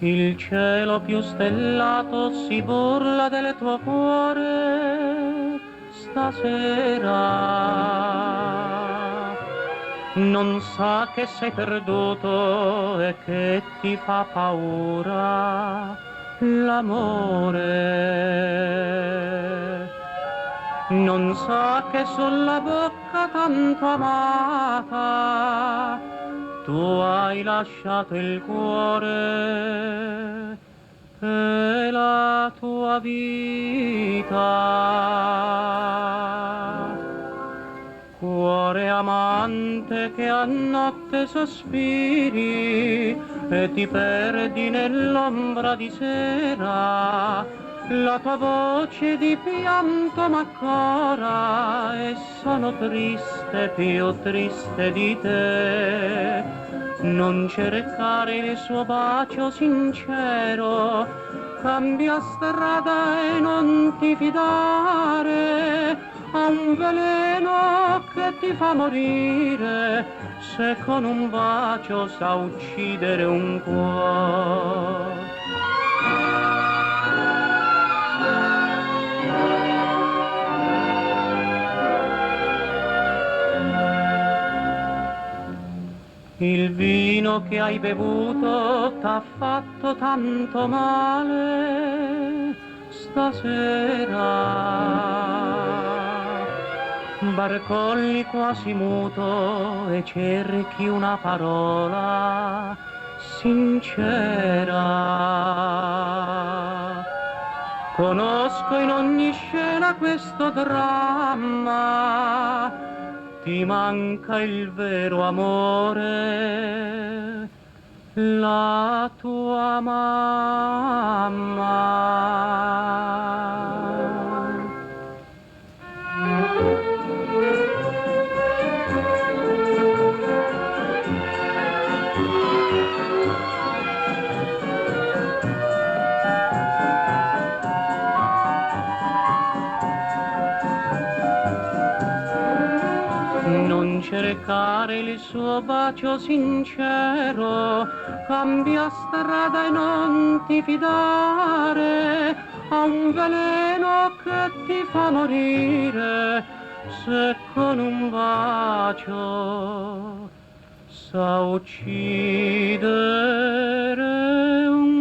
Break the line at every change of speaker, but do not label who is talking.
Il cielo più stellato si burla del tuo cuore stasera. Non sa che sei perduto e che ti fa paura l'amore. Non sa che sulla bocca tanto amata tu hai lasciato il cuore e la tua vita. Cuore amante che a notte sospiri e ti perdi nell'ombra di sera, la tua voce di pianto m'accora e sono triste, più triste di te. Non cercare il suo bacio sincero, cambia strada e non ti fidare, ha un veleno che ti fa morire, se con un bacio sa uccidere un cuore. Il vino che hai bevuto t'ha fatto tanto male stasera. Barcolli quasi muto e cerchi una parola sincera. Conosco in ogni scena questo dramma, ti manca il vero amore, la tua mamma. Non cercare il suo bacio sincero, cambia strada e non ti fidare, ha un veleno che ti fa morire, se con un bacio sa uccidere un